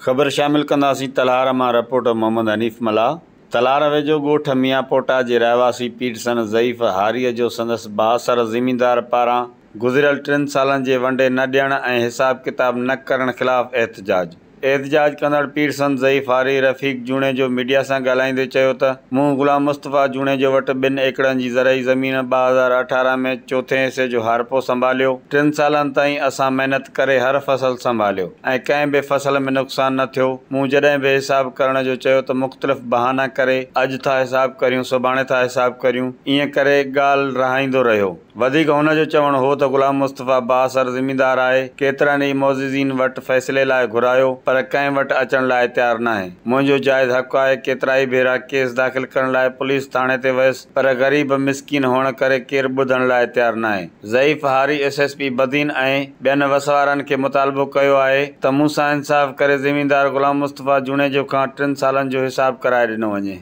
خبر شامل ڪنداسين تلهار مان رپورٽر محمد حنيف ملاح تلهار ويجهو ڳوٺ ميان پوٽا جي رهواسي پيرسن ضعيف هاريء جو سندس بااثر زميندار پاران گذريل ٽن سالن جي ونڊي نه ڏيڻ ۽ حساب ڪتاب نه ڪرڻ خلاف احتجاج احتجاج ڪندڙ پيرسن ضعيف هاري رفيق جوڻيجو ميڊيا سان ڳالهائيندي چيو ته مون غلام مصطفيٰ جوڻيجو وٽ ٻن ايڪڙن جي زرعي زمين 2018 ۾ چوٿين حصي جو هارپو سنڀاليو، ٽن سالن تائين اسان محنت ڪري هر فصل سنڀاليو ۽ ڪنهن به فصل ۾ نقصان نه ٿيو، مون جڏهن به حساب ڪرڻ جو چيو ته مختلف بهانا ڪري اڄ ٿا حساب ڪريون سڀاڻي ٿا حساب ڪريون ايئن ڪري ڳالهه رهائيندو رهيو. وڌيڪ هن جو چوڻ هو ته غلام مصطفيٰ بااثر زميندار آهي، ڪيترن ئي معززين وٽ فيصلي لاء گهرايو پر ڪنهن وٽ اچڻ لاء تيار ناهي، منهنجو جائز حق آهي، ڪيترائي ڀيرا ڪيس داخل ڪرڻ لاء پوليس ٿاڻي تي ويس پر غريب مسڪين هئڻ ڪري ڪير ٻڌڻ لاء تيار ناهي. ضعيف هاري ايس ايس پي بدين ۽ ٻين وس وارن کي مطالبو ڪيو آهي ته مون سان انصاف ڪري زميندار غلام مصطفيٰ جوڻيجو کان ٽن سالن جو حساب ڪرائي ڏنو وڃي.